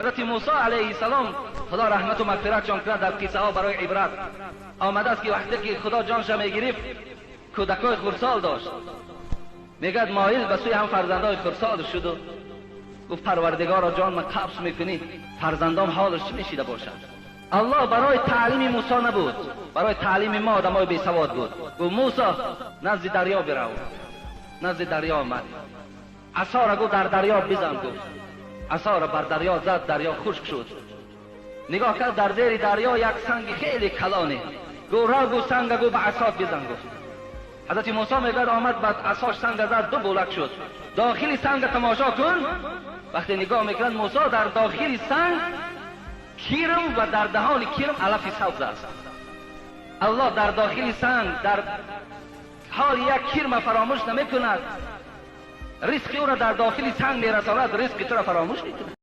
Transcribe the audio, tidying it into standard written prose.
Ҳазрати Мусо алайҳиссалом, Худо раҳмату мағфиратшон кунад, дар қиссаҳо барои ибрат омадааст, ки вақте ки Худо ҷонша мегирифт, кӯдакҳои хурдсол дошт. Мегӯяд, моил ба сӯи ҳам фарзандои хурдсол шуду гуфт: «Парвардигоро, ҷон ман қабз мекунӣ, фарзандом ҳолаш чӣ мешида бошад?» Аллоҳ барои таълими Мусо набуд, барои таълими мо, одамои бесавод, буд. Гуфт: «Мусо, назди дарё бирав». Назди дарё омад, асора, гуфт, дар дарё бизан. Гуфт, асора бар дарё зад, дарё хушк шуд. Нигоҳ кард, дар зери дарё як санги хеле калоне. Гуфт: «Рав», гуфт, «санга», гуфт, «ба асот бизан», гуфт. Ҳазрати Мусо мегӯяд, омад, ба асош санга зад, ду булак шуд. Дохили санга тамошо кун. Вақте нигоҳ мекунад Мусо, дар дохили санг кирм ва дар даҳони кирм алафи сабз аст. Аллоҳ дар дохили санг, дар ҳоли як кирма фаромӯш намекунад. Ризқи ӯро дар дохили санг мерасонад, ризқи туро фаромӯш мекунад.